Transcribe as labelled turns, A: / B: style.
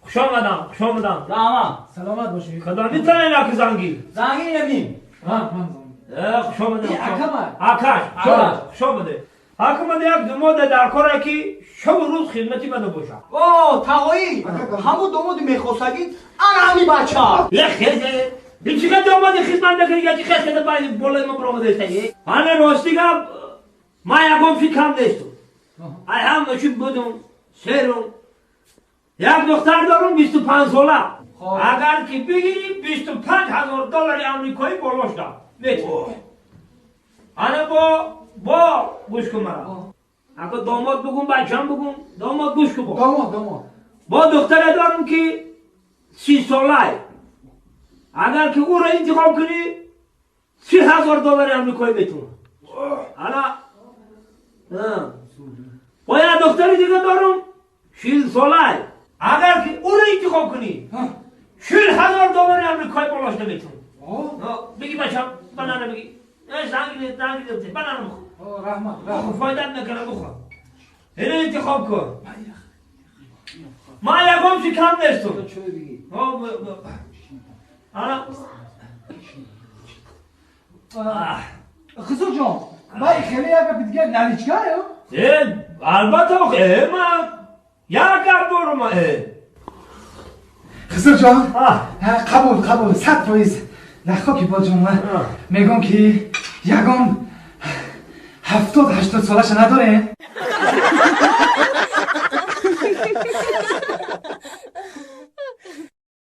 A: Хуш омадам, хуш омадам.
B: Раҳмат.
C: Саломат бошед.
A: Кадом митанем яки занги?
B: Занги набин.
C: Ман занги.
A: Хуш омадем.
C: Акама.
A: Акаш, хуш омадем. Ҳакумада як домода дар коре ки шабу рӯз хидмати мада бошад.
B: О, тағоӣ, ҳамун домоди мехостагӣ ана ҳами бача.
A: Хезе, чиқа домоди хидмат накунӣ, я чи хес када байни болои ма баромада истаги? Ана рости гап, ман ягон фикрам нестум. Ай ҳама чӣ будум, серум. Як духтар дорум 25 сола. Агар ки бигирӣ 25 000 доллари амрикоӣ болош дам. Метавонӣ. Ана бо гӯш кун мара. Ако домод бугум, бачам бугум, домод гӯш кун бо.
C: Домод, домод.
A: Бо духтаре дорум ки 30 солай. Агар ки ӯро интихоб кунӣ, 30 000 доллари амрикоӣ метавонам. Ана бо як духтари дига дорум 40 солай. Агар ки ӯро интихоб кунӣ, 40 000 доллари амрикоӣ болош наметавонам. Биги бачам, банана биги. Занг занг банана бихӯр.
C: Раҳмат, раҳмат.
A: Фоидат мекунам, бихӯр. Ино интихоб кун. Ман ягон чи кам нестум. Ана
C: Хизр ҷон, вай хеле як гапи дигар наличка ё?
A: Албатта, ман як гап дорум.
C: Хизр ҷон, қабул, қабул, 100%. Нахо ки боҷон, ман мегӯм ки ягон 70-80 солаша надорем?